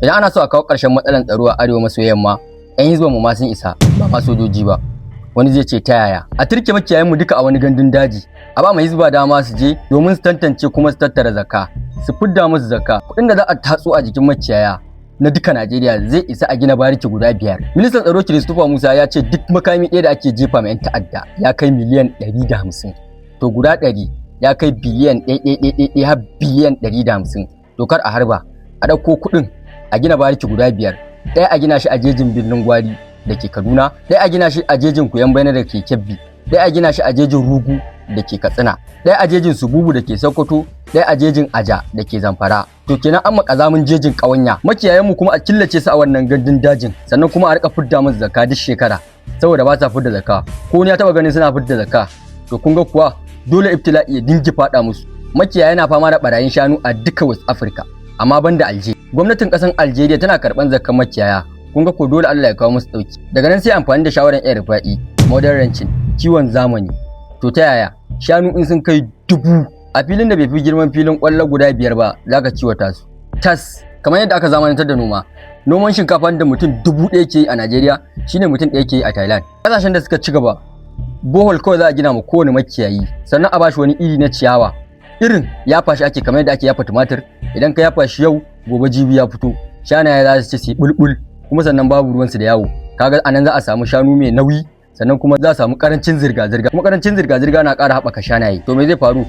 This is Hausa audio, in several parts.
Idan ana so a kawo ƙarshen matsalar tsaro a arewa maso yamma, 'yan hizban mu ma sun isa, ba ma sojoji ba. Wani zai ce, ta yaya? A turke makiyayan mu duka a wani gandun daji, a ba mai hizba dama su je domin su tantance kuma su tattara zakka, su fidda musu zakka. Kuɗin da za a tatso a jikin makiyaya na duka Najeriya zai isa a gina bariki guda 5. Ministan tsaro Christopher Musa ya ce duk makami ɗaya da ake jefa ma 'yan ta'adda ya kai miliyan 150. To guda 100 ya kai biliyan ɗaya ɗaya ɗaya ɗaya har biliyan 150. To kar a harba, a ɗauko kuɗin a gina bariki guda 5. Ɗaya a gina shi a jejin Birnin Gwari da ke Kaduna, ɗaya a gina shi a jejin Kuyan Baina da ke Kebbi, ɗaya a gina shi a jejin Rugu da ke Katsina, ɗaya a jejin Sububu da ke Sokoto, ɗaya a jejin Aja da ke Zamfara. To kenan an makazamin jejin ƙawanya. Makiyayanmu kuma a killace su a wannan gandun dajin, sannan kuma a rika fidda musu zakka duk shekara, saboda ba sa fidda zakka. Ko ni ya taba ganin suna fidda zakka? To kun ga kuwa dole ibtila'i ya dingi faɗa musu. Makiyaya na fama da barayin shanu a duka West Africa, amma banda Alje. Gwamnatin ƙasar Algeria tana karɓan zakkan makiyaya. Kun ga ko dole Allah ya kawo musu ɗauki. Daga nan sai amfani da shawarar El Rufa'i, modern ranching, kiwon zamani. To ta yaya? Shanu in sun kai 1000, a filin da bai fi girman filin ƙwallo guda 5 ba, za ka kiwata su tas, kamar yadda aka zamanantar da noma. Noman shinkafa da mutum 1000 ke yi a Najeriya shine mutum 1 ke yi a Thailand. Ƙasashen da suka ci gaba, borehole kawai za a gina ma kowane makiyayi, sannan a bashi wani iri na ciyawa. Irin yafa shi ake kamar yadda ake yafa tumatir. Idan ka yafa shi yau, gobe jibi ya fito. Shanaye za su ci su yi bulbul, kuma sannan babu ruwansu da yawo. Kaga anan za a samu shanu mai nauyi, sannan kuma za a samu karancin zirga-zirga, kuma karancin zirga-zirga na ƙara haɓaka shanaye. To me zai faru?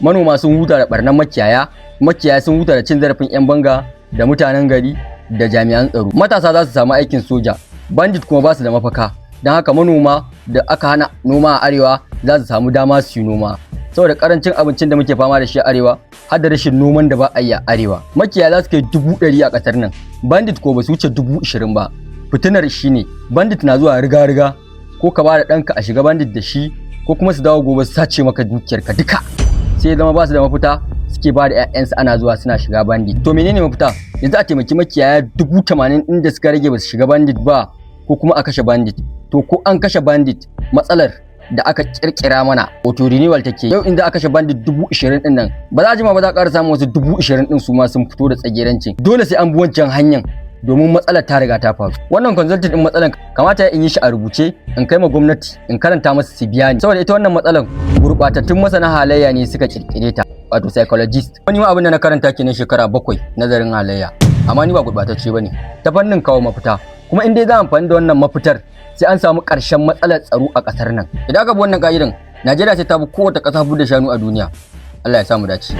Manoma sun huta da barnan makiyaya, makiyaya sun huta da cin zarafin 'yan banga da mutanen gari da jami'an tsaro. Matasa za su samu aikin soja, bandit kuma ba su da mafaka. Don haka manoma da aka hana noma a arewa za su samu dama su yi noma, saboda karancin abincin da muke fama da shi a arewa, har da rashin noman da ba a yi a arewa. Makiyaya za su kai 100,000 a ƙasar nan, bandit ko ba su wuce 20,000 ba. Fitinar shine bandit na zuwa riga-riga, ko ka ba da ɗanka a shiga bandit da shi, ko kuma su dawo gobe su sace maka dukiyarka duka. Sai zama ba su da mafita, suke ba da 'ya'yansu ana zuwa suna shiga bandit. To menene mafita yanzu? A taimaki makiyaya 80,000 inda suka rage ba su shiga bandit ba, ko kuma a kashe bandit. To ko an kashe bandit, matsalar da aka kirkira mana auto renewal take. Yau inda aka kashe bandit 20,000 din nan, ba za a jima ba za a ƙara samun wasu 20,000 din, su ma sun fito da tsagerancin. Dole sai an bi wancan hanyar domin matsalar ta riga ta faru. Wannan consulting din matsalar kamata in yi shi a rubuce, in kai ma gwamnati, in karanta masa su biya ni, saboda ita wannan matsalar gurbatattun masana halayya ne suka kirkire ta, wato psychologist. Wani ma abin da na karanta kenan shekara 7, nazarin halayya, amma ni ba gurbatacce bane ta fannin kawo mafita. Kuma in dai za a amfani da wannan mafitar, sai an samu ƙarshen matsalar tsaro a ƙasar nan. Idan aka bi wannan ka'idan, Najeriya sai ta bi kowace ƙasa da shanu a duniya. Allah ya samu dace.